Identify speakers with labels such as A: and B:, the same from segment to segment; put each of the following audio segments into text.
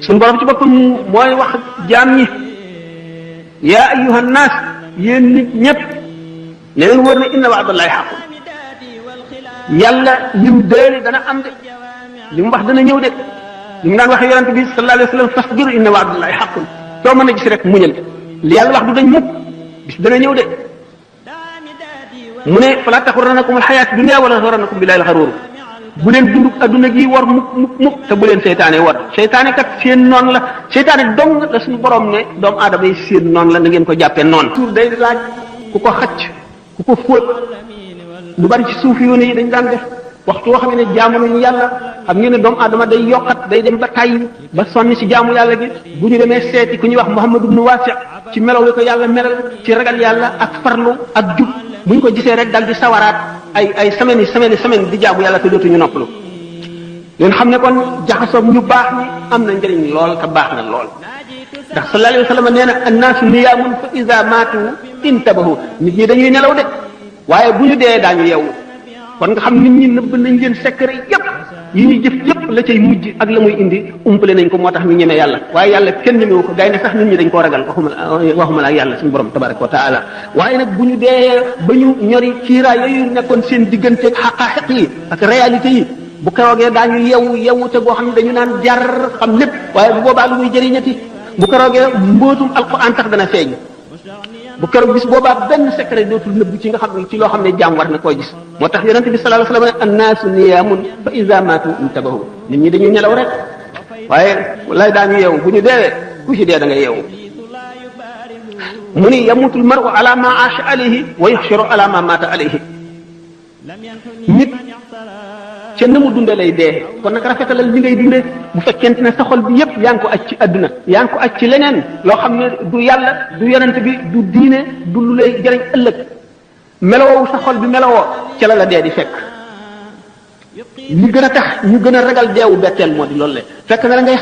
A: suñu borom ci boppam mooy wax jaam ñi yaa ayyuha nnaas yéen nit ñëpp ne leen wër ne inna wa'dallahi haqqun yàlla lim déeli dana am de li mu wax dana ñëw de li mu daan waxee yonente bi sallallahu alayhi wa sallam fasbir inna wa'dallahi haqqun soo mën a gis rek muñal li yàlla wax du dañ mukk bis dana ñëw de mu ne fala taxurrannakum alxayaatu dunya wala taxurrannakum billahi alxaruur bu leen dund adduna gi war mukk te bu leen seytaane war seytaane kat seen noon la seytaane dong la suñu borom ne doomu aadama yi seen noon la na ngeen ko jàppee noon tuur day laaj ku ko xacc ku ko fóot lu bari ci suuf yoone yi dañ daan def waxtu woo xam ne jaamu nañu yàlla xam ngeen ne doomu aadama day yokkat day dem ba tàyyi ba sonni ci jaamu yàlla gi bu ñu demee seeti ku ñuy wax Muhammad ibn Wasi ci melaw li ko yàlla melal ci ragal yàlla ak farlu ak jub bu ñu ko gisee rek dal di sawaraat ay semaine di jaamu yàlla te dootuñu noppalu leen xam ne kon jaxasoo ñu baax ñi am na njëriñ lool te baax na lool ndax sallallahu alayhi wa sallam nee na annaasu niyaamun fa iza maatu intabahu nit ñi dañuy nelaw de waaye bu ñu dee daañu yeewu kon nga xam nit ñi nëbb nañ leen secret yépp yi ñuy jëf yépp la cay mujj ak la muy indi umpale nañ ko moo tax ñu ñeme yàlla waaye yàlla kenn ñemewu ko gay ne sax nit ñi dañ koo ragal waxuma la ak yàlla suñu borom tabaraka wa taala waaye nag bu ñu dee ba ñu ñori kiiraay yooyu nekkoon seen digganteeg xaqaaxiq yi ak réalité yi bu keroogee daañu yewu te goo xam ne dañu naan jar xam lépp waaye bu boobaa lu muy jëriñati bu keroogee mbootum alquran tax dana feeñ bu keroog bis boobaa benn secret dootul nëbb ci nga xam ne ci loo xam ne jaam war na koy gis moo tax yonente bi sallallahu alayhi wa sallam annaasu niyaamun fa iza maatu intabahu nit ñi dañuy nelaw rek waaye lay daañu yeewu bu ñu deewee ku ci dee da nga yeewu mu ni yamutul mar'u ala ma aasha alayhi wa yuhsharu ala ma maata alayhi nit ca na mu dunde lay dee kon nag rafetalal li ngay dunde bu fekkente ne sa xol bi yépp yaa ngi ko aj ci àdduna yaa ngi ko aj ci leneen loo xam ne du yàlla du yonent bi du diine du lu lay jëriñ ëllëg melowoo sa xol bi melowoo ca la dee di fekk li gën a tax ñu gën a ragal deewu betteel moo di loolu le fekk na la ngay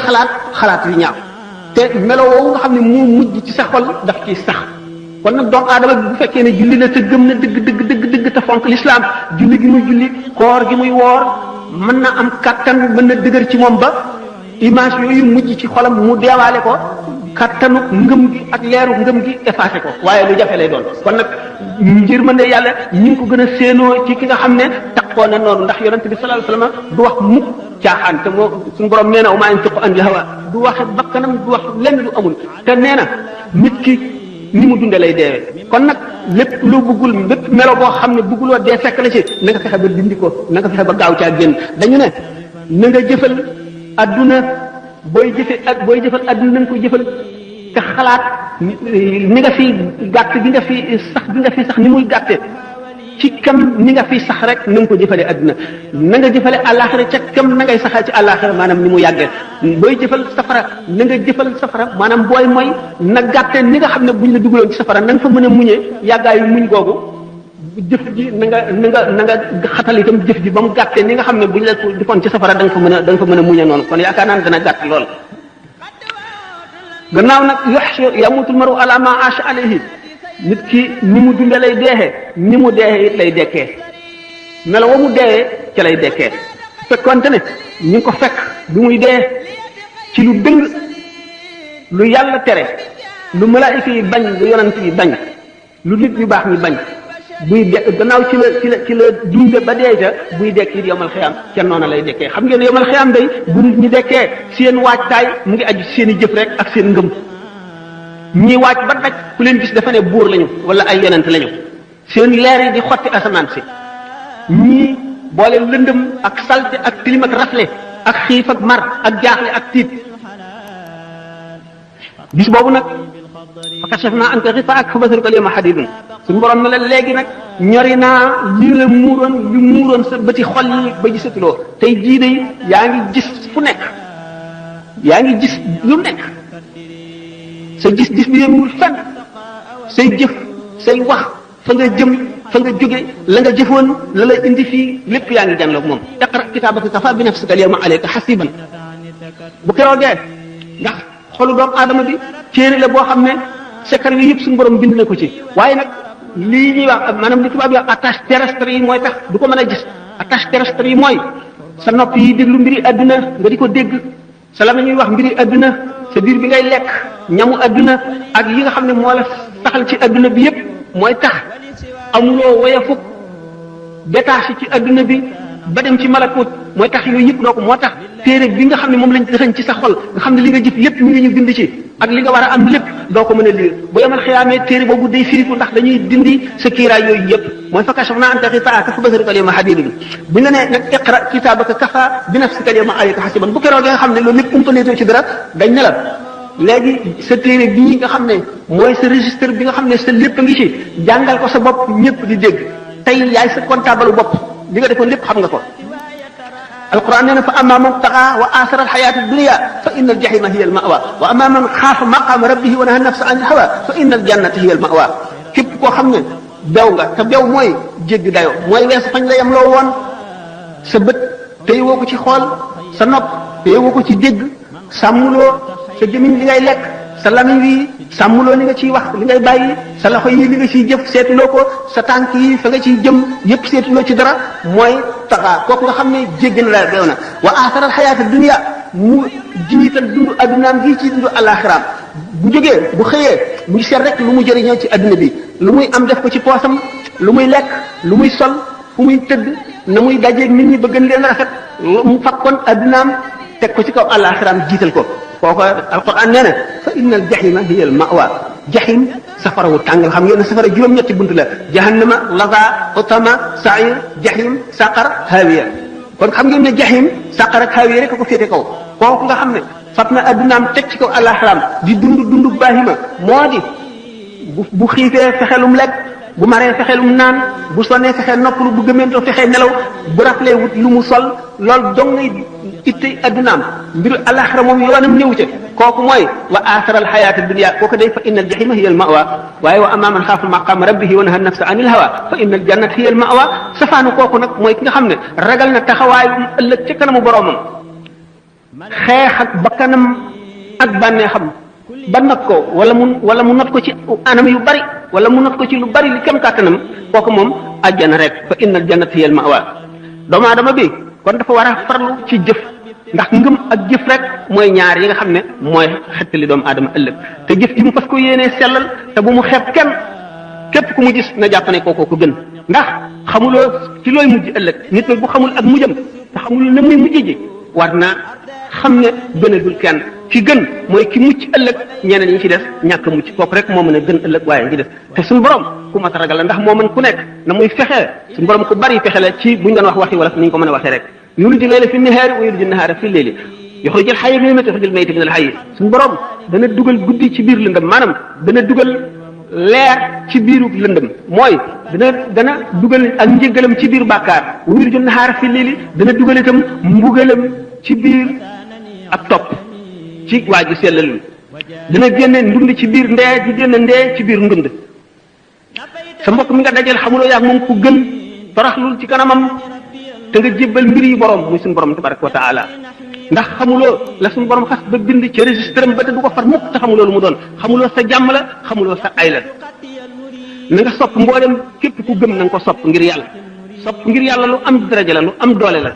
A: xalaat yu ñaaw te melowoo nga xam ne moo mujj ci sa xol daf ciy sax kon nag doomu aadama bi bu fekkee ne julli na te gëm na dëgg te fonk lislaam julli gi muy julli koor gi muy woor mën na am kattan mën na dëgër ci moom ba image yooyu mujj ci xolam mu deewaale ko kattanu ngëm gi ak leeru ngëm gi effacé ko waaye lu jafe lay doon kon nag njër mën ne yàlla ñi ngi ko gën a séenoo ci ki nga xam ne takkoo na noonu ndax yonente bi sallallahu alayhi wasallam du wax mukk caaxaan te moo suñu borom nee na wa maa yantiqu anil hawa du waxe bakkanam du wax lenn du amul te nee na nit ki ni mu dunde lay deewee kon nag lépp loo bëggul lépp melo boo xam ne bëgguloo dee fekk la ci na nga fexe ba dindi ko na nga fexe ba gaaw caa génn dañu ne na nga jëfal adduna booy jëfal adduna na nga ko jëfal te xalaat ni nga fi gàtt bi nga fi sax ni muy gàtte ci kam ni nga fi sax rek na nga ko jëfale adduna na nga jëfale àllaaxira ca kam na ngay saxal ci àllaaxira maanaam ni mu yàggee booy jëfal safara na nga jëfal safara maanaam booy mooy na gàtte ni nga xam ne buñ la dugaloon ci safara na nga fa mën a muñee yàggaayu muñ googu jëf ji na nga xatal itam jëf ji ba mu gàttee ni nga xam ne buñ la defoon ci safara da nga fa mën a muñee noonu kon yaakaar naa ne dana gàtt lool gannaaw nag yamutul maru ala ma aasha alayhi nit ki ni mu dunde lay deexee ni mu deexee it lay dekkee melo wa mu deexee ca lay dekkee fekkonte ne ñu ngi ko fekk bi muy dee ci lu dëng lu yàlla tere lu malaayika yi bañ lu yonent yi bañ lu nit ñu baax ñi bañ buy de gannaaw ci la dunde ba dee ca buy dekk it yomal xiyaam ca noona lay dekkee xam ngeen ne yomal xiyaam day bu nit ñi dekkee seen waajtaay mu ngi aju seen i jëf rek ak seen ngëm ñii waaj ba daj ku leen gis dafa ne buur lañu wala ay yonent lañu seen leer yi di xotti asamaan si ñii boole lëndëm ak salte ak tilim ak rafle ak xiif ak mar ak jaaxle ak tiit bis boobu nag fa kashafna anka ghitaa'aka fa basaruka al-yawma hadiidun suñu borom ne la léegi nag ñori naa lii la muuroon sa bëti xol yi ba gisatuloo tey jii de yaa ngi gis fu nekk yaa ngi gis lu nekk sa gis-gis bi yemul fenn say jëf say wax fa nga jëm fa nga jóge la nga jëfoon la la indi fii lépp yaa ngi jànloog moom iqra kitaabaka kafaa bi nafsika al-yawma alayka hasiiban bu keroogee ndax xolu doomu aadama bi téere la boo xam ne secret yi yëpp suñu borom bind na ko ci waaye nag lii ñuy wax maanaam li tubaab yi wax attache terrestre yi mooy tax du ko mën a gis attache terrestre yi mooy sa nopp yi déglu mbiri àdduna nga di ko dégg sa la ñuy wax mbiri adduna sa biir bi ngay lekk ñamu adduna ak yi nga xam ne moo la saxal ci adduna bi yépp mooy tax amuloo woyafuk détaché ci adduna bi ba dem ci malakut mooy tax yooyu yëpp doo ko moo tax téere bi nga xam ne moom lañ dëxañ ci sa xol nga xam ne li nga jëf lépp mi ngi ñu bind ci ak li nga war a am lépp doo ko mën a lire bu yemal xiyaamee téere boobu day firiku ndax dañuy dindi sa kiiraay yooyu yëpp mooy fa kashafnaa anka ghitaa'aka fa basarika al-yawma hadiidun bu ñu la nee nag iqra kitaabaka kafaa bi nafsika al-yawma alayka hasiiban bu keroog nga xam ne loolu lépp umpaleetoo ci dara dañ ne la léegi sa téere bii nga xam ne mooy sa registre bi nga xam ne sa lépp a ngi ci jàngal ko sa bopp ñëpp di dégg tey yaay sa comptable bopp li nga defoon lépp xam nga ko alquran nee na fa amma man taxa wa asara alxayata dunia fa inna aljahima hiya almawa wa amma man xaafa maqama rabbihi wa naha nafsa an alhawa fa inna aljannata hiya almawa képp koo xam ne bew nga te bew mooy jéggi dayo mooy weesu fañ la yem loo woon sa bët téye woo ko ci xool sa nopp téye woo ko ci dégg sàmmuloo sa gémmiñ li ngay lekk sa lamiñ wi sàmmuloo li nga ciy wax li ngay bàyyi sa loxo yi li nga ciy jëf seetuloo ko sa tànk yi fa nga ciy jëm yépp seetuloo ci dara mooy taxaa kooku nga xam ne jéggi na la beew na wa aaxaral xayaata dunya mu jiital dundu addunaam gi ci dundu alaxiraam bu jógee bu xëyee mu seet rek lu mu jëriñoo ci adduna bi lu muy am def ko ci poosam lu muy lekk lu muy sol fu muy tëdd na muy dajeeg nit ñi ba gën leen rafet mu fakkoon addunaam teg ko ci kaw alaxiraam jiital ko kooku alquran nee na fa inna aljahima hiya almawa jahim safara wu tàngal xam ngeen ne safara juróom-ñetti bunt la jahannama laza utama sair jahim saqar hawiya kon xam ngeen ne jahim saqar ak hawiya rek ko féete kaw kooku nga xam ne fat na addunaam teg ci kaw alaxiraam di dund baahima moo di bu xiifee fexelum lekk bu maree fexelum naan bu sonnee fexee noppalu bu gëmentoo fexee nelaw bu raflee wut lu mu sol loolu dong ngay ittey addunaam mbiru alaxira moom yoonam néew ca kooku mooy wa aaxara alxayaati dunia kooku day fa inna aljahima hiya almawa waaye wa amma man xaafa maqaama rabbihi wa naha nafsa an ilhawa fa inna aljannata hiya almawa safaanu kooku nag mooy ki nga xam ne ragal na taxawaay ëllëg ca kanamu boroomam xeex ak bakkanam ak bànneexam ba not ko wala mu not ko ci anam yu bari wala mu not ko ci lu bari li kem kàttanam kooku moom àjjana rek fa inna aljannata hiya almawa doomu aadama bi kon dafa war a farlu ci jëf ndax ngëm ak jëf rek mooy ñaar yi nga xam ne mooy xettali doomu aadama ëllëg te jëf ji mu fas ko yéenee sellal te bu mu xeeb kenn képp ku mu gis na jàpp ne kookoo ko gën ndax xamuloo ci looy mujj ëllëg nit nag bu xamul ak mujjam te xamul na muy mujj ji war naa xam ne gënagul kenn ki gën mooy ki mucc ëllëg ñeneen ñi ci des ñàkk mucc kooku rek moo mën a gën ëllëg waaye ñi des te suñu borom ku mat a ragal la ndax moo mën ku nekk na muy fexee suñu borom ku bari fexe la ci buñ doon wax wala ni ñu ko mën a waxee rek yuliju layla fi nahaari wa yuliju nahaara fi layli yuxrijul hayya minal mayyiti wa yuxrijul mayyita minal hayyi suñu borom dana dugal guddi ci biir lëndëm maanaam dana dugal leer ci biiru lëndëm mooy dana dugal ak njëgalam ci biir bàkkaar wa yuliju nahaara fi layli dana dugal itam mbugalam ci biir ab topp ci waa ji sellalul dina génne ndund ci biir ndee di génne ndee ci biir ndund sa mbokk mi nga dajal xamuloo yaag moom ku gën toroxlul ci kanamam te nga jébbal mbir yi borom muy suñu borom tabaraka wa taala ndax xamuloo la suñu borom xas ba bind ci registre ba te du ko far mukk te xamuloo lu mu doon xamuloo sa jàmm la xamuloo sa ay la na nga sopp mboolem képp ku gëm na nga ko sopp ngir yàlla lu am daraja la lu am doole la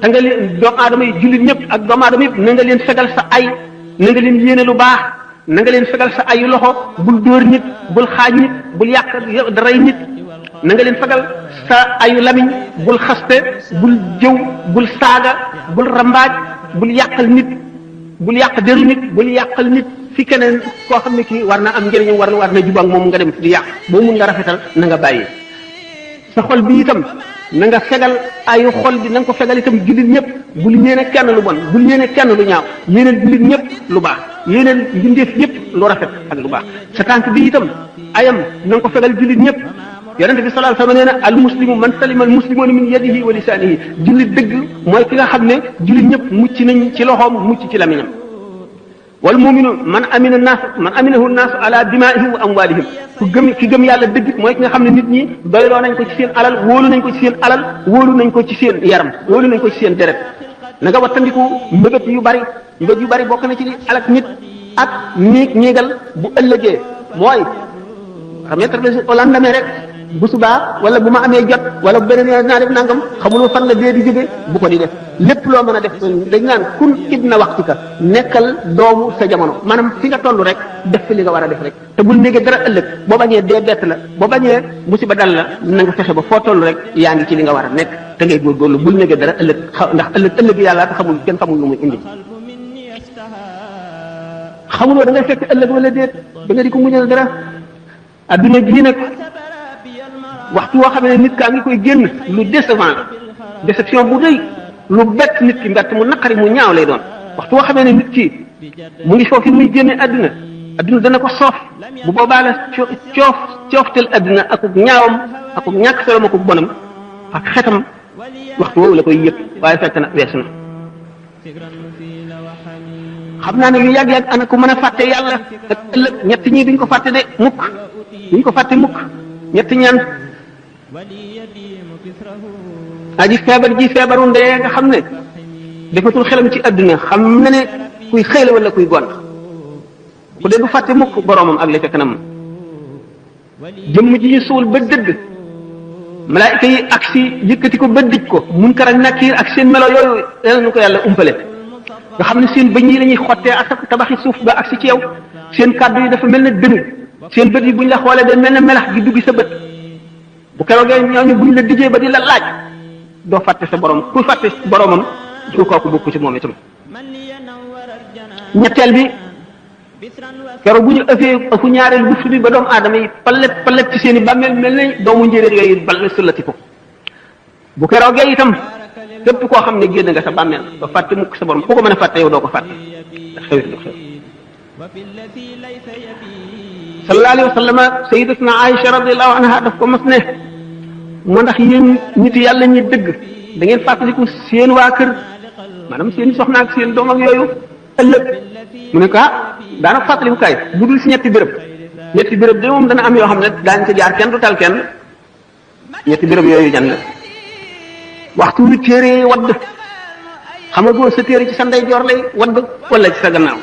A: te nga leen doomu aadama yi jullit ñëpp ak doomu aadama yëpp na nga leen fegal sa ay na nga leen yéene lu baax na nga leen fegal sa ayu loxo bul dóor nit bul xaaj nit bul yàq daray nit na nga leen fegal sa ayu lamiñ bul xaste bul jëw bul saaga bul rambaaj bul yàqal nit bul yàq deru nit bul yàqal nit fi keneen koo xam ne kii war na am njëriñam war na jubak moom nga dem di yàq boo mun nga rafetal na nga bàyyi sa xol bi itam na nga fegal ayu xol bi na nga ko fegal itam jullit ñëpp bul yéene kenn lu bon bul yéene kenn lu ñaaw yéeneen jullit ñëpp lu baax yéeneen mbindeef ñëpp lu rafet ak lu baax sa tànk bi itam ayam na nga ko fegal jullit ñëpp yonente bi sallallahu alayhi wa sallam nee na al muslimu man salima al muslimuna min yadihi wa lisanihi jullit dëgg mooy ki nga xam ne jullit ñëpp mucc nañ ci loxoom mucc ci lamiñam wal muminu man aminahu naasu ala dimaihim wa amwalihim ki gëm yàlla dëgg mooy ki nga xam ne nit ñi doyloo nañ ko ci seen alal wóolu nañ ko ci seen alal wóolu nañ ko ci seen yaram wóolu nañ ko ci seen deret na nga wattandiku mbëbët yu bari bokk na ci li alak nit ak ñéegal bu ëllëgee mooy xam ne traversé au lendemain rek bu subaa wala bu ma amee jot wala bu beneen yoon naa def nangam xamuloo fan la dee di jóge bu ko di def lépp loo mën a def dañ naan kun ibna waxtika nekkal doomu sa jamono maanaam fi nga toll rek def fi li nga war a def rek te bul néegee dara ëllëg boo bañee dee bett la boo bañee musiba dal la na nga fexe ba foo toll rek yaa ngi ci li nga war a nekk te ngay góorgóorlu bul néegee dara ëllëg ndax ëllëg yàlla te xamul kenn xamul lu muy indi xamuloo da ngay fekk ëllëg wala déet da nga di ko muñal dara adduna bii nag waxtu woo xam ne nit kaa ngi koy génn lu décevant la déception bu rëy lu bett nit ki mbett mu naqari mu ñaaw lay doon waxtu woo xamee ne nit ki mu ngi foofu muy génne adduna adduna dana ko soof bu boobaa la cooftel adduna akuk ñaawam akuk ñàkk solom akuk bonam ak xetam waxtu woowu la koy yëg waaye fekk na weesu na xam naa ne lu yàgg-yàgg ana ko mën a fàtte yàlla ak ëllëg ñett ñii duñ ko fàtte de mukk duñ ko fàtte mukk ñett ñaan aji feebar ji feebaru ndee nga xam ne defatul xelam ci adduna xam na ne kuy xëy la wala kuy gont ku dee du fàtte mukk boroomam ak li fekk na moom jëmm ji ñu suul ba dëgg malaayika yi ak si yëkkati ko ba dij ko munkar ak nakiir ak seen melo yooyu yal na ko yàlla umpale nga xam ne seen bëñ yi la ñuy xottee ak tabaxi suuf ba ak si ci yow seen kàddu yi dafa mel ne dënnu seen bët yi buñ la xoolee day mel ne melax gi dugg sa bët bu keroogee ñooñu buñ la dijee ba di la laaj doo fàtte sa borom ku fàtte boromam su kooku bokku ci moom itam ñetteel bi keroog bu ñu ëfu ñaareel bu bi ba doomu aadama yi palet ci seen i bàmmeel mel ne doomu njéeréer yooyu bal sullati ko bu keroogee itam képp koo xam ne génn nga sa bàmmeel doo fàtte mukk sa borom ku ko mën a fàtte yow doo ko fàtte ndax xewit lu xew sallallahu alayhi wa sallam sayyidatuna Aïcha radiyallahu anha daf ko mas ne moo ndax yéen nit yàlla ñi dëgg da ngeen fàttaliku seen waa kër maanaam seen soxna ak seen doom ak yooyu ëllëg mu ne ko daana fàttaliku kaay bu dul si ñetti béréb de moom dana am yoo xam ne daañ ca jaar kenn du tal kenn ñetti béréb yooyu jan la waxtu wi téere wadd xam nga boo sa téere ci sa ndeyjoor lay wadd wala ci sa gannaaw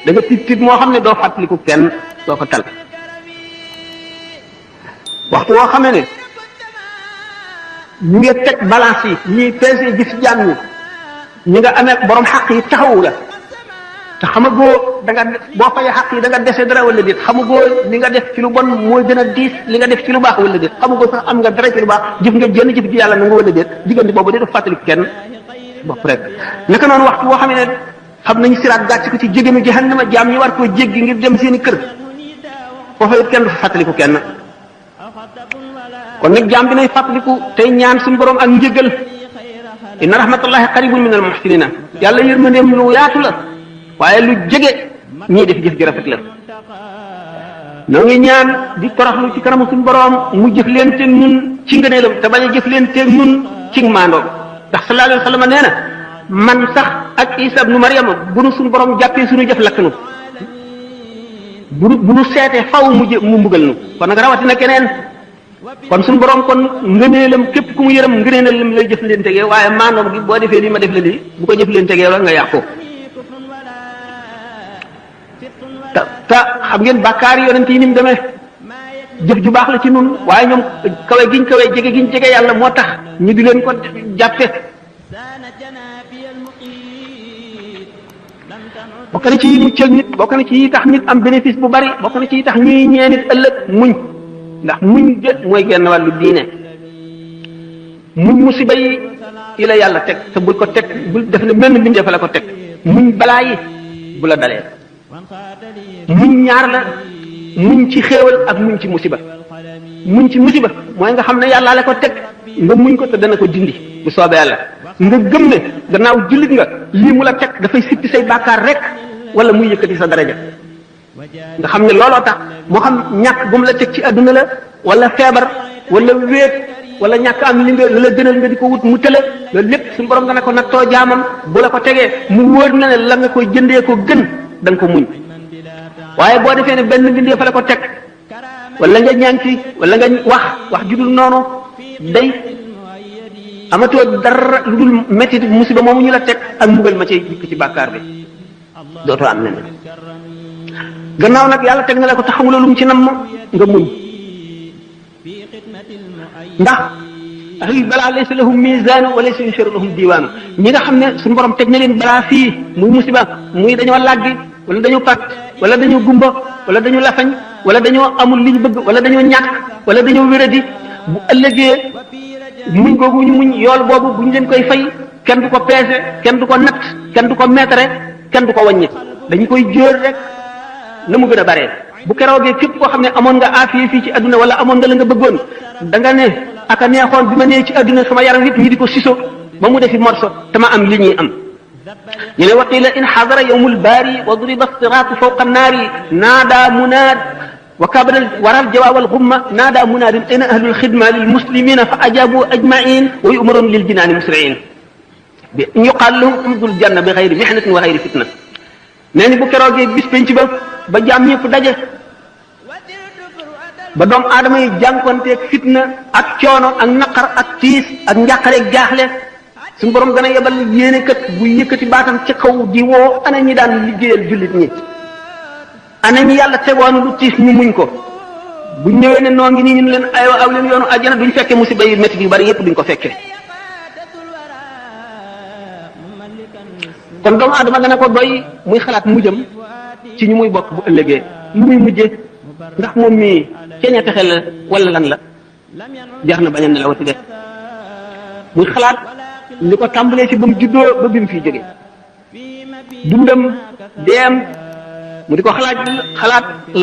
A: da nga tiit moo xam ne doo fàttaliku kenn doo ko tal waxtu woo xamee ne ñu ngi teg balance yi ñuy peese gis jaam ñi nga amee borom xaq yi taxawu la te xamagoo da nga boo fayee xaq yi da nga dese dara wala déet xamagoo li nga def ci lu bon mooy gën a diis li nga def ci lu baax wala déet xamagoo sax am nga dara ci lu baax jëf nga jënn jëf ji yàlla na nga wala déet diggante boobu de def fàttaliku kenn bopp rek naka noonu waxtu woo xam ne xam nañu siraat gàcc ko ci jégami jahannama jaam ñi war koo jéggi ngir dem seeni kër foofa it kenn du fa fàttaliku kenn kon nag jaam bi nay fàttaliku tey ñaan suñu borom ak njëgal inna rahmatullahi qaribun min al muhsinina yàlla yërmandeem lu yaatu la waaye lu jege ñii def jëf ji rafet la noo ngi ñaan di toroxlu ci kanamu suñu borom mu jëf leen teeg ñun ci ngëneelam te bañ a jëf leen teeg ñun ci maandoom ndax sallallahu alayhi wa sallam nee na man sax ak Isa ibnu Maryam bu nu suñu borom jàppee suñu jëf lakk nu bu nu seetee faw mu mbugal nu kon nag rawatina keneen kon suñu borom kon ngëneelam képp ku mu yërëm ngëneelam lay jëf leen tegee waaye maandoom gi boo defee lii ma def la lii bu ko jëf leen tegee la nga yàqu te xam ngeen bàkkaar yonent yi ni mu demee jëf ju baax la ci nun waaye ñoom kawe giñ kawe jege giñ jege yàlla moo tax ñu di leen ko jàppe bokk na ci yi muccal nit bokk na ci yi tax nit am bénéfice bu bari bokk na ci yi tax ñuy ñee nit ëllëg muñ ndax muñ de mooy genn wàllu diine muñ musiba yi la yàlla teg te bul ko teg bul def ne benn mbindeef la ko teg muñ balaa yi bu la dalee muñ ñaar la muñ ci xéewal ak muñ ci musiba muñ ci musiba mooy nga xam ne yàlla la ko teg nga muñ ko te dana ko dindi bu soobee yàlla nga gëm ne gannaaw jullit nga lii mu la teg dafay sippi say bàkkaar rek wala muy yëkkati sa daraja nga xam ne looloo tax moo xam ñàkk bu mu la teg ci adduna la wala feebar wala wéet wala ñàkk am li nga la gënal nga di ko wut mu tële loolu lépp suñu borom nga ne ko nattoo jaamam bu la ko tegee mu wóor na ne la nga koy jëndee ko gën da nga ko muñ waaye boo defee ne benn mbindee fa la ko teg wala nga ñaan ci wala nga wax judul noonu day amatoo dara lu dul métti musiba moomu ñu la teg ak mbugal ma cay jikk ci bàkkaar bi dootoo am leneen gannaaw nag yàlla teg na la ko te xamuloo lu mu ci nam nga muñ ndax ahlul balaa laysa lahum mizaanu wa laysa yunsharu lahum diwaanu ñi nga xam ne suñu borom teg na leen balaa fii muy musiba muy dañoo làggi wala dañoo pàtt wala dañoo gumba wala dañoo lafañ wala dañoo amul li ñu bëgg wala dañoo ñàkk wala dañoo wéradi bu ëllëgee muñ googu ñu muñ yool boobu bu ñu leen koy fay kenn du ko peese kenn du ko natt kenn du ko meetare kenn du ko wàññi dañu koy jóor rek na mu gën a baree bu keroogee képp koo xam ne amoon nga aafiya fii ci adduna wala amoon nga la nga bëggoon da nga ne aka neexoon bi ma nee ci adduna sama yaram yëpp ñi di ko siso ba mu defi morso te ma am li ñuy am ñu ne waqila in xadara yawmul baari wa duriba siraatu fawqa naari naada munaad wa kabara waral jawaawal gumma naada munaadin ayna ahlul xidma lil muslimina fa ajabu ajmain wa yumaroon lil jinaani musriin bi yuqaal lahum umdul janna bi xayri mihnatin wa xayri fitna nee ni bu keroogee bis penc ba jaam ñëpp daje ba doom aadama yi jànkonteeg fitna ak coono ak naqar ak tiis ak njàqareeg jaaxle suñu borom gën a yebal yéene kat bu yëkkati baatam ca kaw di woo ana ñi daan liggéeyal jullit ñi ana ñi yàlla tegoon lu tiis ñu muñ ko buñ ñëwee ne noo ngi nii ñu leen aywa aw leen yoonu àjjana duñ fekke musiba yu métti yu bari yëpp duñ ko fekke kon doomu aadama dana ko doy muy xalaat mujjam ci ñu muy bokk bu ëllëgee lu muy mujjee ndax moom mii ceeña texe la wala lan la jeex na bañ a nelawati de muy xalaat li ko tàmbalee ci ba mu juddoo ba bi mu fiy jóge dundam deem mu di ko xalaat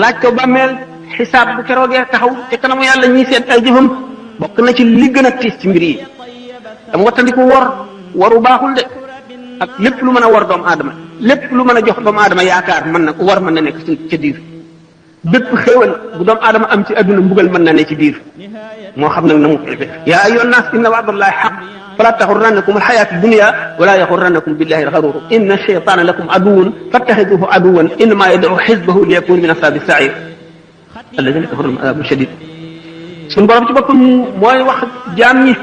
A: laaj ko bàmmeel xisaab bu keroogee taxaw te kanamu yàlla ñiy seet ay jëfam bokk na ci li gën a tiis ci mbir yi dam wattandiku waru baaxul de ak lépp lu mën a war doomu aadama lépp lu mën a jox doomu aadama yaakaar mën na war mën na nekk ca diir bépp xéewal bu doomu aadama am ci adduna mbugal mën na ne ci biir moo xam nag na mu koy def yaa ayyuhan naas inna wa'dallahi haqq fala taxurrannakum alxayaatu dunya wala yaxurrannakum billahi alxaruur inna shaytaana lakum aduwwun fattaxiduhu aduwwan innamaa yad'u xisbahu liyakunu min ashaabi sa'iir alladina kafaru lahum adaabun shadiid suñu borom ci boppam mooy wax jaam ñi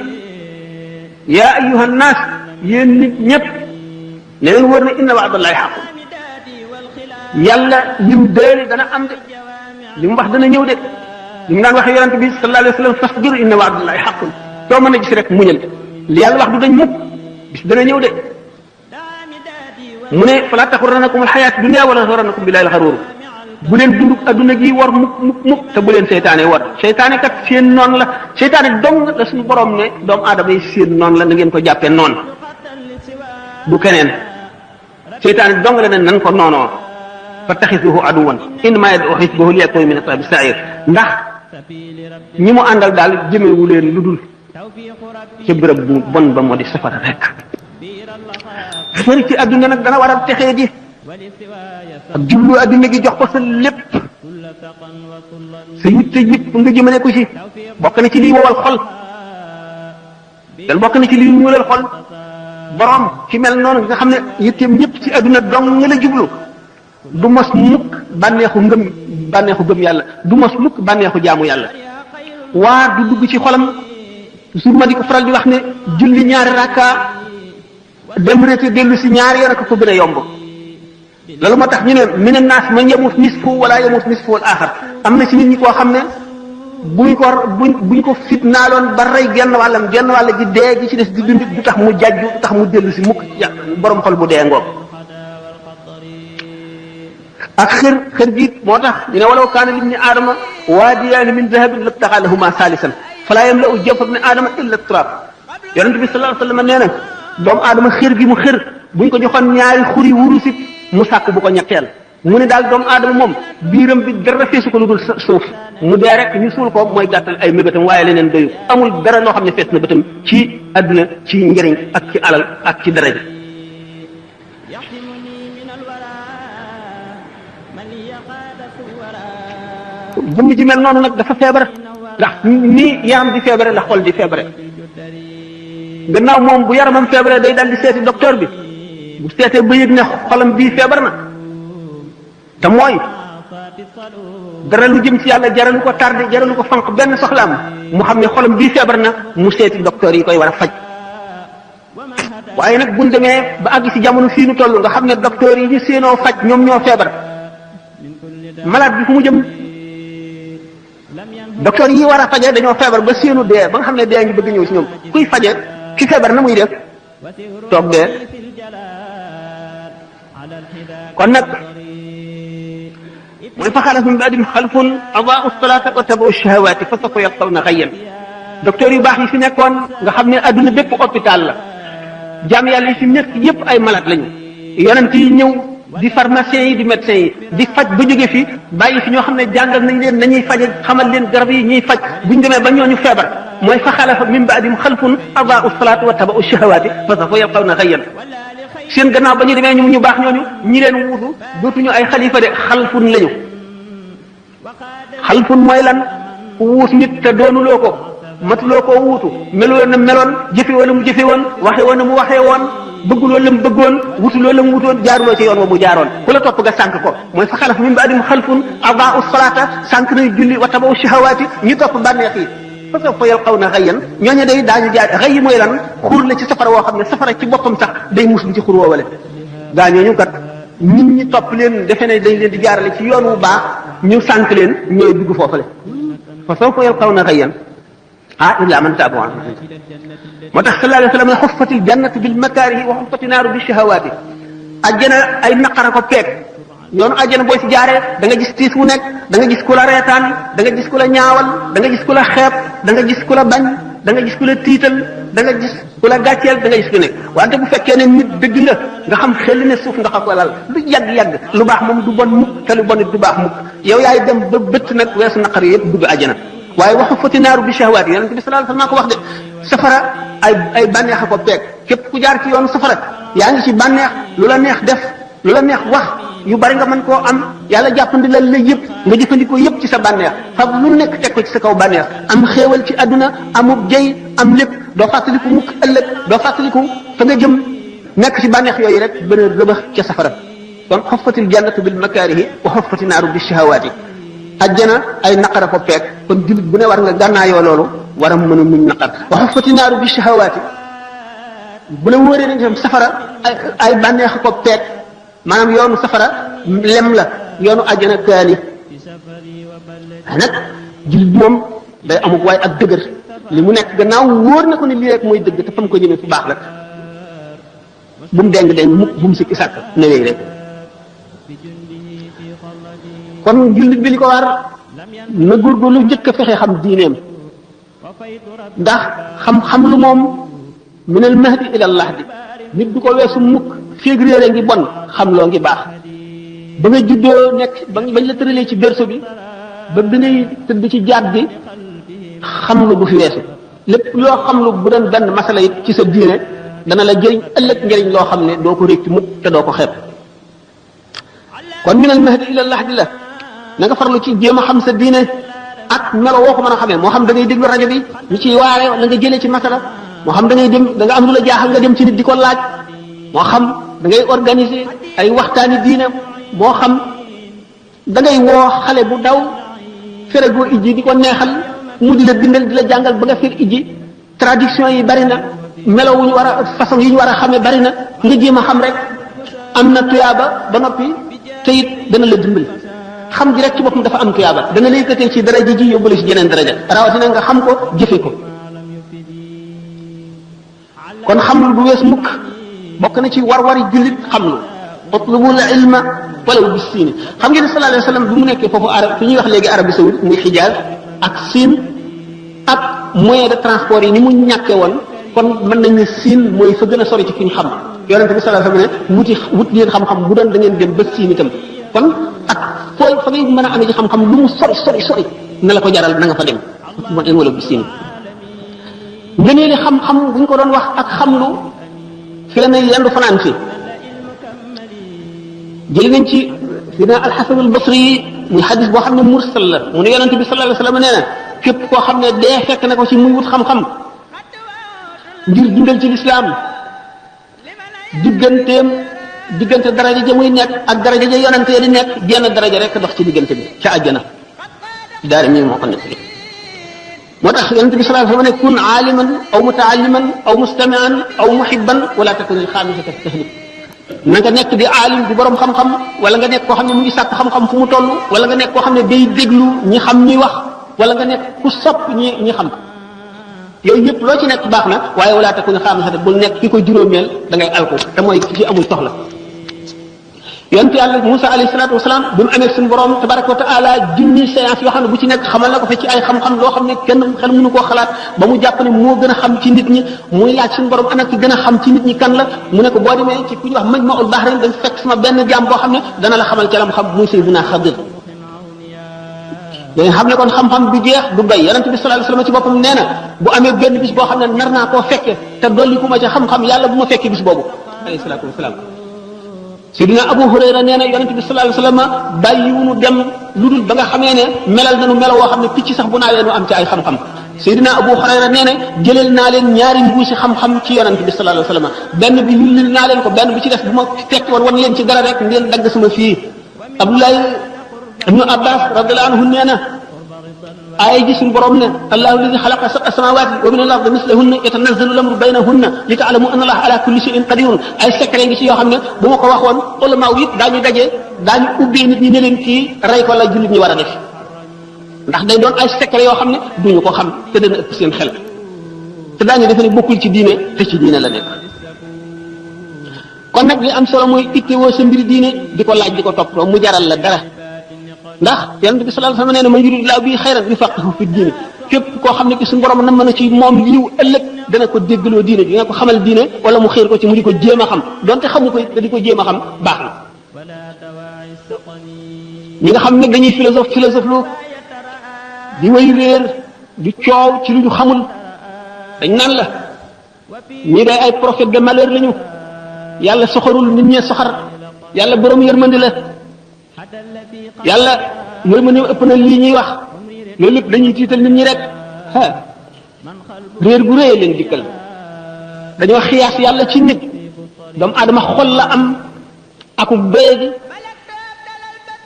A: yaa ayyuhan naas yéen nit ñëpp ne leen wóor ne inna wa'dallahi haqq yàlla lim déeli dana am de li mu wax dana ñëw de li mu daan waxee yonente bi sallallahu alayhi wa sallam fasbir inna wa'dallahi haqqun soo mën a gis rek muñal li yàlla wax du dañ mukk bis dana ñëw de mu ne fala taxurrannakum alxayaatu dunya wala yaxurrannakum billahi alxaruur bu leen dund adduna gi war mukk te bu leen seytaane war seytaane kat seen noon la seytaane dong la suñu borom ne doomu aadama yi seen noon la na ngeen ko jàppee noon du keneen seytaane dong la ne nan ko noonoo fattaxisuhu aduwan innamaa yad'u xisbahu liyakunu min ashaabi sa'iir ndax ñi mu àndal daal jëmewu leen lu dul ca bërëb bu bon ba moo di safara rek fëri ci adduna nag dana waral texee di ak jublu adduna gi jox ko sa lépp sa yitte yëpp nga jëmale ko ci bokk na ci liy wowal xol dal bokk na ci liy ñuulal xol borom ci mel noonu nga xam ne yitteem yëpp ci adduna dong nga la jublu du mos mukk bànneexu gëm yàlla du mos mukk bànneexu jaamu yàlla waar du dugg ci xolam toujours ma di ko faral di wax ne julli ñaari rakka dem rete dellu si ñaari yoon ak ko gën a yomb loolu moo tax ñu ne mina naas man yamut nisfu wala yamut nisfu al axar am na ci nit ñi koo xam ne buñ ko fitnaaloon ba rey genn wàll gi dee gi ci des di dund du tax mu jàjju du tax mu dellu si mukk borom xol bu dee ngoog ak xër gi moo tax ñu ne walaw kaana libni aadama waadiyaani min dahabin labtaxaa lahumaa saalisan falaa yamla'u jawfa ibni aadama illa turaab yonent bi sallallahu alayhi wa sallam nee na doomu aadama xër gi mu xër buñ ko joxoon ñaari xuri wurusit mu sàkk bu ko ñetteel mu ne daal doomu aadama moom biiram bi dara feesu ko lu dul suuf mu dee rek ñu suul ko mooy gàttal ay mébétam waaye leneen doyu amul dara loo xam ne fees na bëtam ci àdduna ci njëriñ ak ci alal ak ci daraja jëmm ji mel noonu nag dafa feebar ndax nii yaram di feebare la xol di feebare gannaaw moom bu yaramam feebare day dal di seeti docteur bi bu seetee ba yëg ne xolam bii feebar na te mooy dara lu jëm ci yàlla jaralu ko tardé jaralu ko fanq benn soxlaam mu xam ne xolam bii feebar na mu seeti docteur yi koy war a faj waaye nag buñ demee ba àgg ci jamono fii nu toll nga xam ne docteur yi ñu séenoo faj ñoom ñoo feebar malade bi fu mu jëm docteur yi war a faje dañoo feebar ba seenu dee ba nga xam ne dee ngi bëgg ñëw ci ñoom kuy faje ki feebar na muy def toog dee kon nag mooy fa xalaf min ba'dihim xalfun adaa'u salaata wa tabaa'u shahawaati fa sawfa yalqawna ghayyan docteur yu baax yi fi nekkoon nga xam ne adduna bépp hôpital la jaam yàlla yi fi nekk yépp ay malade lañu yonent yi ñëw di pharmaciens yi di médecins yi di faj ba jóge fi bàyyi fi ñoo xam ne jàngal nañ leen nañuy faje xamal leen garab yi ñuy faj buñ demee ba ñooñu feebar mooy fa xalafa min ba'dihim xalfun adaa'u salaata wa tabaa'u shahawaati fa sawfa yalqawna ghayyan seen gannaaw ba ñu demee ñu baax ñooñu ñi leen wuutu dootuñu ay xalifa de xalfun lañu xalfun mooy lan ku wuut nit te doonuloo ko matuloo koo wuutu meloo na meloon jëfe woon na mu jëfe woon waxe woon na mu waxee woon bëgguloo la mu bëggoon wutuloo la mu wutoon jaaruloo ci yoon wa mu jaaroon ku la topp nga sànq ko mooy fa xalaf min ba'dihim xalfun adaa'u salaata sànq nañ julli wa tabaa'u shahawaati ñu topp bànneex yi fa sawfa yalqawna ghayyan ñooñu day daañu jaar xëy mooy lan xur la ci safara woo xam ne safara ci boppam sax day muslu ci xur woowale gaa ñooñu kat nit ñi topp leen defe ne dañ leen di jaarale ci yoon wu baax ñu sànq leen ñooy dugg foofale fa sawfa yalqawna ghayyan illa man taaba moo tax sallallahu alayhi wa sallam ne xuffatil jannatu bil makaarihi wa xuffati naaru bi shahawaati ajjana ay naqara ko peeg yoonu ajjana booy si jaaree da nga gis tiis wu nekk da nga gis ku la reetaan da nga gis ku la ñaawal da nga gis ku la xeeb da nga gis ku la bañ da nga gis ku la tiital da nga gis ku la gàcceel da nga gis ku nekk wante bu fekkee ne nit dëgg nga xam xel ne suuf nga xam ko lal lu yàgg-yàgg lu baax moom du bon mukk te lu bon it du baax mukk yow yaay dem ba bëtt nag weesu naqar yëpp dugg ajjana waaye waxu fati naaru bi shahawaat yi yonent bi sallallahu alayhi wasallam ko wax de safara ay bànneex a ko peeg képp ku jaar ci yoonu safara yaa ngi ci bànneex lu la neex def lu la neex wax yu bari nga mën koo am yàlla jàppandi la yëpp nga jëfandikoo yëpp ci sa bànneex fab lu nekk teg ko ci sa kaw bànneex am xéewal ci àdduna amub jëy am lépp doo fàttaliku mukk ëllëg doo fàttaliku fa nga jëm nekk ci bànneex yooyu rek bën a rëbax ca safara kon xuffatil jannatu bil makaarihi wa xuffati naaru bi shahawaat yi ajjana ay naqara ko peeg kon jullit bu ne war nga gànnaayoo loolu war a mën a muñ naqar wa xuffati naaru bi shahawaati bu la wóoree nañ tam safara ay bànneex ko peeg maanaam yoonu safara lem la yoonu ajjana kaani nag jullit moom day amuk waaye ak dëgër li mu nekk gannaaw wóor na ko ne lii rek mooy dëgg te fa mu ko ñëmee fu baax la bu mu deng mukk bu mu sikki sàkk na wéy rek kon jullit bi li ko war na góorgóorlu njëkk a fexe xam diineem ndax xam lu moom minal mahdi ilal lahdi nit du ko weesu mukk féeg réere ngi bon xam loo ngi baax ba nga juddoo nekk bañ la tëralee ci berceau bi ba bi ngay tëdd ci jaat bi xam lu bu fi weesu lépp loo xam lu bu doon benn masala it ci sa diine dana la jëriñ ëllëg njëriñ loo xam ne doo ko réccu mukk te doo ko xeeb kon minal mahdi ilal lahdi la na nga farlu ci jéem a xam sa diine ak melo woo ko mën a xamee moo xam da ngay déglu rajo bi ñu ciy waare la nga jëlee ci masala moo xam da ngay dem da nga am lu la jaaxal nga dem ci nit di ko laaj moo xam da ngay organiser ay waxtaani diine moo xam da ngay woo xale bu daw ferego ijji di ko neexal mu di la bindal di la jàngal ba nga fer ijji traduction yi bari na melo wu ñu war a façon yi ñu war a xamee bari na nga jéem a xam rek am na tuyaaba ba noppi te it dana la dimbali xam ji rek ci boppam dafa am tuyaaba dana la yëkkatee ci daraja ji yóbbale ci jeneen daraja rawatina nga xam ko jëfe ko kon xam lu du wees mukk bokk na ci war-wari jullit xam lu utlubul ilma walaw bis siini xam ngeen ne sallallahu alayhi wa sallam bi mu nekkee foofu arab fi ñuy wax léegi Arabie saoudite muy Hijaz ak Siin ak moyen de transport yi ni mu ñàkkee woon kon mën nañ ne Siin mooy fa gën a sori ci fi ñu xam yonente bi sallallahu alayhi wa sallam ne wut leen xam-xam bu doon da ngeen dem ba Siin itam kon ak fooy fa ngay mën a amee ci xam-xam lu mu sori na la ko jaral na nga fa dem mo en wala bis Siin ngëneeli xam-xam bu ñu ko doon wax ak xamlu fi la ne yendu fanaan fi jëli nañ ci dina alxasan albasri muy xadis boo xam ne mursal la mu ne yonente bi sallallahu alayhi wa sallam nee na képp koo xam ne dee fekk na ko ci muy wut xam-xam ngir dundal ci lislaam diggante daraja ja muy nekk ak daraja ja yonente di nekk genn daraja rek dox ci diggante bi ca àjjana daara mi moo ko nekk moo tax yonente bi sallallahu alayhi wa sallam ne kun aaliman aw mutaalliman aw mustamian aw muhibban wala takun alxaamisata fi tahlik na nga nekk di aalim di borom xam-xam wala nga nekk koo xam ne mu ngi sàkk xam-xam fu mu toll wala nga nekk koo xam ne day déglu ñi xam ñuy wax wala nga nekk ku sopp ñi xam yooyu yëpp loo ci nekk baax na waaye wala takun xaamisatan bul nekk ki ko juróomeel da ngay alko te mooy ci amul soxla yonent yàlla Musa alayhi salaatu wasalaam bi mu amee suñu borom tabaraka wa taala junni séance yoo xam ne bu ci nekk xamal na ko fa ci ay xam-xam loo xam ne kenn xel mënu koo xalaat ba mu jàpp ne moo gën a xam ci nit ñi muy laaj suñu borom ana ki gën a xam ci nit ñi kan la mu ne ko boo demee ci ku ñuy wax Majma'ul Bahrayn dañ fekk sama benn jaam boo xam ne dana la xamal ca la mu xam muy Sayyidina Xadir dañ xam ne kon xam-xam du jeex du doy yonent bi sallallahu alayhi wasallam ci boppam nee na bu amee benn bis boo xam ne nar naa koo fekke te dolli ku ma ca xam-xam yàlla bu ma fekkee bis boobu alayhi salaatu wasalaam Sidina Abu Hurayra nee na yonent bi sallallahu alayhi wasallam bàyyiwunu dem lu dul ba nga xamee ne melal nañu melo woo xam ne picc sax bu naawee nu am ci ay xam-xam Sidina Abu Hurayra nee na jëleel naa leen ñaari mbuusi xam-xam ci yonent bi sallallahu alayhi wasallam benn bi yullil naa leen ko benn bi ci des bu ma fekk woon wan leen ci dara rek ngeen dagg sama fii Abdullah ibnu Abbas radiyallahu anhu nee na aaya ji suñu borom ne allahu alladi xalaqa sab'a samawati wa min al-ardi mislahunna yatanazzalu al-amru baynahunna li ta'lamu anna allaha ala kulli shay'in qadirun ay secret ngi ci yoo xam ne bu ma ko waxoon ulama yi daañu daje daañu ubbee nit ñi ne leen kii rey ko la jullit ñi war a def ndax day doon ay secret yoo xam ne duñu ko xam te dana ëpp seen xel te daañu defe ne bokkul ci diine te ci diine la nekk kon nag li am solo mooy ittewoo sa mbiri diine di ko laaj di ko toppatoo mu jaral la dara ndax yonent bi sallallahu alayhi wasallam nee na man yuridillahu bihi xayran yufaqihu fi diine képp koo xam ne ki suñu borom na mën a ci moom liw ëllëg dana ko déggaloo diine dina ko xamal diine wala mu xiir ko ci mu di ko jéem a xam donte xamu ko te di ko jéem a xam baax na ñi nga xam ne dañuy philosophe lu di way réer di coow ci lu ñu xamul dañ naan la ñii day ay prophète de malheur lañu yàlla soxarul nit ñee soxar yàlla borom yërmandi la yàlla yërmande ëpp na lii ñuy wax loolu lépp dañuy tiital nit ñi rek réer gu réy leen dikkal dañoo xiyaas yàlla ci nit doomu aadama xol la am akuk doyadi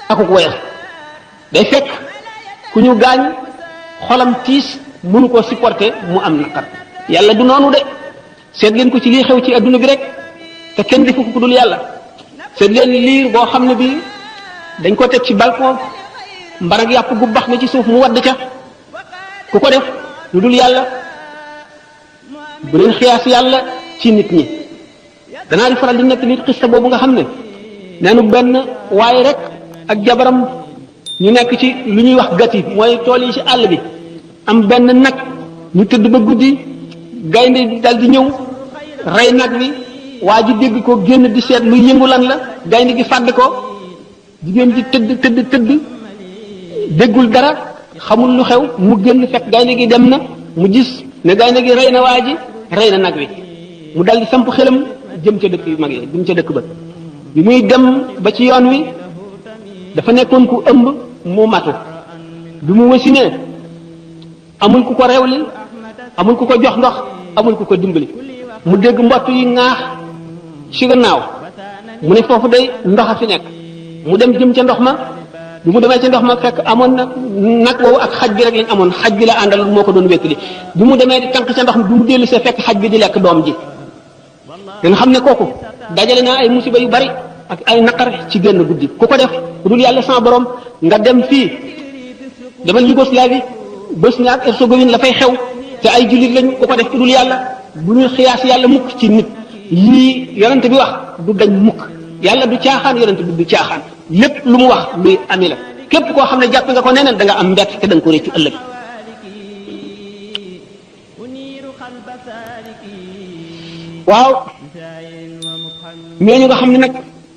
A: akuk woyal day fekk ku ñu gaañ xolam tiis mënu koo supporter mu am naqar yàlla du noonu de seet leen ko ci lii xew ci adduna bi rek te kenn defu ko ku dul yàlla seet leen liir boo xam ne bi dañ ko teg ci balcon mbarag yàpp gu bax na ci suuf mu wadd ca ku ko def lu dul yàlla bu leen xiyaas yàlla ci nit ñi danaa di faral di nekk nit xista boobu nga xam ne neenu benn waaye rek ak jabaram ñu nekk ci lu ñuy wax gati mooy tool yi ci àll bi am benn nag ñu tëdd ba guddi gaynde dal di ñëw rey nag wi waa ji dégg ko génn di seet lu yëngu lan la gaynde gi fàdd ko jigéen ji tëdd déggul dara xamul lu xew mu génn fekk gaynde gi dem na mu gis ne gaynde gi rey na waa ji rey na nag wi mu dal di samp xelam jëm ca dëkk yu mag yi jëm ca dëkk ba bi muy dem ba ci yoon wi dafa nekkoon ku ëmb mu matu bi mu wasinee amul ku ko rewli amul ku ko jox ndox amul ku ko dimbali mu dégg mbott yi ŋaax ci gannaaw mu ne foofu day ndox a fi nekk mu dem jëm ca ndox ma bi mu demee ca ndox ma fekk amoon na nag woowu ak xaj bi rek lañ amoon xaj bi la àndal moo ko doon wéttali bi mu demee di tànk ca ndox mi bi mu dellu see fekk xaj bi di lekk doom ji danga xam ne kooku dajale naa ay musiba yu bari ak ay naqar ci génn guddi ku ko def dul yàlla sama borom nga dem fii demal Yougoslavie Bosnie ak Herzégovine la fay xew te ay jullit lañu ku ko def dul yàlla bu ñuy xiyaas yàlla mukk ci nit lii yonent bi wax du dañ mukk yàlla du caaxaan yonent bi du caaxaan lépp lu mu wax luy ami la képp koo xam ne jàpp nga ko neneen da nga am mbett te da nga ko réccu ëllëg waaw ñooñu nga xam ne nag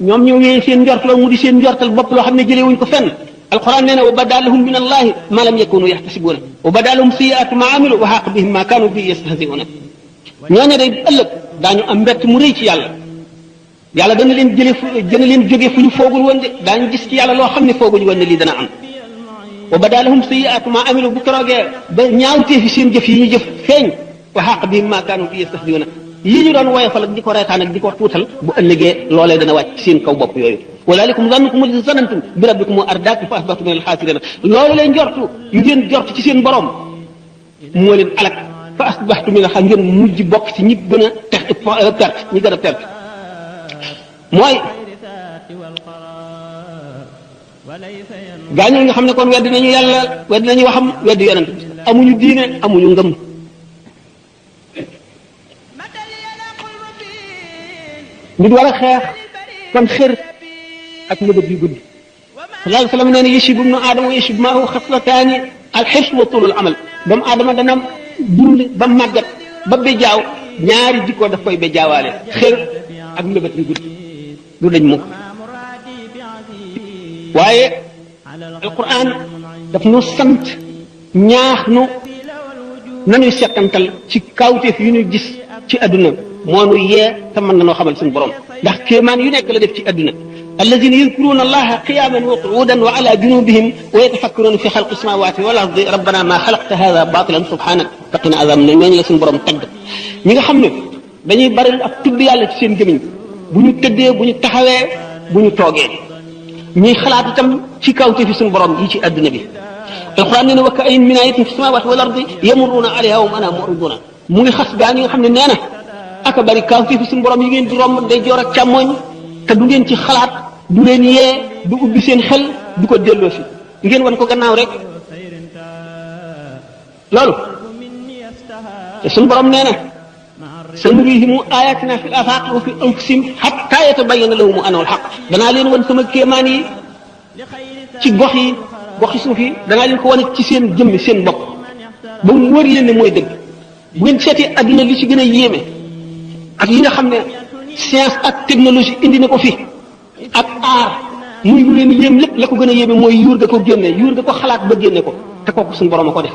A: ñoom ñoo wéyee seen njortal mu di seen njortal bopp loo xam ne jëlee wuñ ko fenn alquran nee na wa bada lahum min allahi ma lam yakunu yaxtasibuuna wa bada lahum sayiatu ma amilu wa xaq bihim ma kaanu bi yastahziuna ñooñu day ëllëg daañu am mbett mu rëy ci yàlla yàlla dana leen jóge fu ñu foogul woon de daañu gis ci yàlla loo xam ne fooguñu woon ne lii dana am wa bada lahum sayiatu ma amilu bu keroogee ba ñaawtee fi seen jëf yi ñu jëf feeñ wa xaq bihim ma kaanu bi yastahziuna yi ñu doon woyofal ak di ko reetaan ak di ko tuutal bu ëllëgee loolee dana wàcc seen kaw bopp yooyu walaalikum zannukum alladi zanantum bi rabbikum ardaakum fa asbahtum min alxaasirina loolu leen jortu yu ngeen jort ci seen borom moo leen alak fa asbahtum min alxaasirina ngeen mujj bokk ci ñi gën a perte ñi gën a perte mooy gaañu nga xam ne kon weddi nañu yàlla weddi nañu waxam weddi yonent amuñu diine amuñu ngëm nit war a xeex kon xër ak mëbët yu gudd sallallahu alayhi wa sallam nee na yashibu ibnu aadama wa yashibu maahu xaslataani alxirs wa tulul amal doomu aadama dana dund ba màggat ba bejaaw ñaari jikkoo daf koy bejaawaale xër ak mëbët yu gudd du dañ mukk waaye alquran daf nu sant ñaax nu nañuy settantal ci kawteef yu ñu gis ci adduna moo nu yee te mën nanoo xamal suñu borom ndax kéemaan yu nekk la def ci adduna alladina yadkuruna allaha qiyaman wa qu'udan wa ala junubihim wa yatafakkaruna fi xalqi samawati wal ardi rabbana ma xalaqta hada batilan subhanak faqina azab na ñooñu la suñu borom tagg ñi nga xam ne dañuy bari ak tudd yàlla ci seen gémiñ bu ñu tëddee bu ñu taxawee bu ñu toogee ñuy xalaat itam ci kawte fi suñu borom yi ci adduna bi alquran nee na wa ka'ayyin min ayatin fi samawati wal ardi yamurruna alayha wa hum anha mu'riduna mu ngi xas gaa ñi nga xam ne nee na aka bari kawte fi suñu borom yi ngeen di romb day joor ak càmmoñ te du ngeen ci xalaat du leen yee du ubbi seen xel du ko delloo si ngeen wan ko gannaaw rek loolu te suñu borom nee na sanurihim ayatina fil afaq wa fi anfusihim hatta yatabayyana lahum annahu al-haqq danaa leen wan sama kéemaan yi ci goxi suuf yi danaa leen ko wane ci seen jëmmi seen bopp ba mu wër leen ne mooy dëgg bu ngeen seetee adduna li ci gën a yéeme ak yi nga xam ne science ak technologie indi na ko fi ak aar muy lu leen yéem lépp la ko gën a yéeme mooy yuur ga ko génne yuur ga ko xalaat ba génne ko te kooku suñu borom a ko def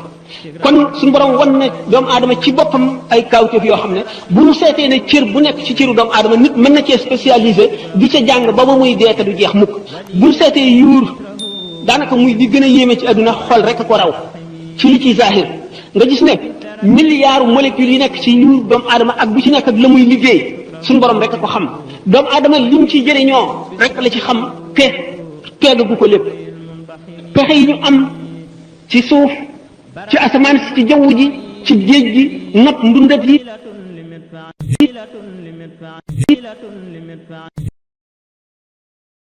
A: kon suñu borom wan na doomu aadama ci boppam ay kawteef yoo xam ne bu ñu seetee ne cër bu nekk ci cëru doomu aadama nit mën na cee spécialisé di ca jàng ba ba muy dee te du jeex mukk bu ñu seetee yuur daanaka muy di gën a yéeme ci àdduna xol rek a ko raw ci li ci zahir nga gis ne milliards molécules yi nekk ci yuur doomu aadama ak bu ci nekk ak la muy liggéey suñu borom rek a ko xam doomu aadama lim ci jëriñoo rek la ci xam te teegagu ko lépp pexe yi ñu am ci suuf ci asamaan si ci jaww ji ci géej gi not ndundat yi